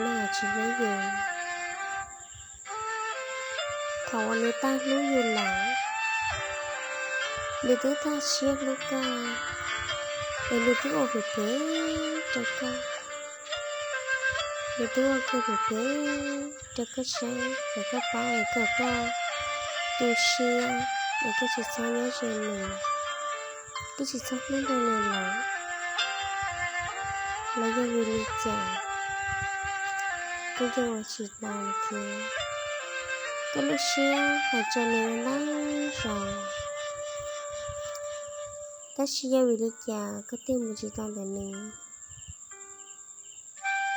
neeg tsis hlub yus. Thaum uas nws tag hlub yus lawm, nws twb tag siab hlub koj, es nws twb ua phem phem rau koj. Nws twb ua kiag phem phem rau koj saib, kom koj paub es kom koj tu siab, es koj tsis txhob nyob ze nws, koj tsis txhob hlub nrog nws lawm. Los yog vim li cas koj yeej ua tsis tau li thiab? Koj lub siab hais rau nws ntau zaus, tab sis yog vim li cas koj thiaj mus tsis tau ntawm nws?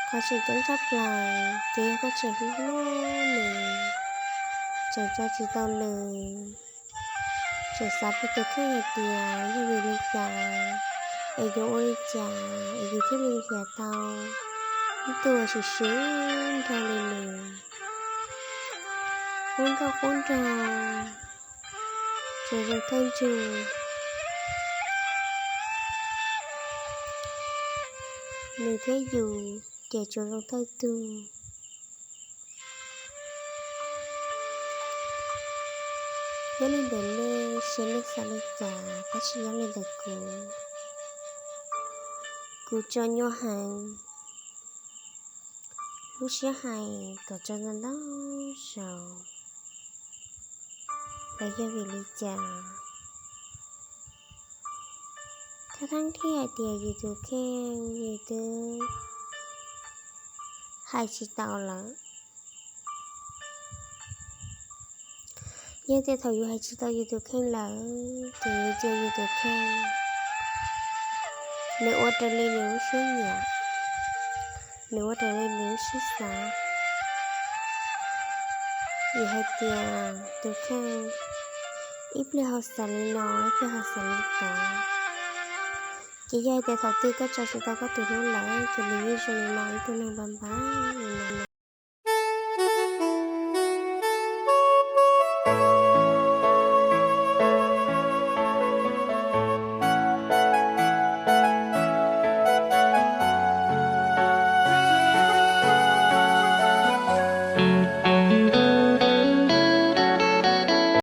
Qhov tseem ceeb tshaj plaws ces yog koj tseem hlub hlub nws, tseem tso tsis tau nws, tseem xav pub tus kheej hais tias yog vim li cas, es yuav ua li cas es yus thiaj li nrhiav tau ib tug uas swm swm nrog li nws, qub nkauj qub nraug, tsuas zoo thawj ntsug. Nws thiab yus ces tsuas zoo thawj tug. Nyob li ntawm nej, xyov nej xav li cas, tab sis nyob li ntawm kuv, kuv tsaug nyuaj heev. Lub siab hais kom tsaug ntau ntau zaus, los yog vim li cas? Thab theeb thiaj hais tias yus tus kheej yus twb hais tsis tau lawm. Yog tias thaum yus hais tsis tau yus tus kheej lawm ces yus cia yus tus kheej, nws ua raws li nws lub siab nyiam, nws ua raws li nws lub siab xav. Vim hais tias tus kheej ib pliag ho xav li no, ib pliag ho xav li tod. Ces yog hais tias thaum twg koj tso tsis tau koj tus hlub lawm ces nws yeej zoo li no, ib tug neeg npam npam li no.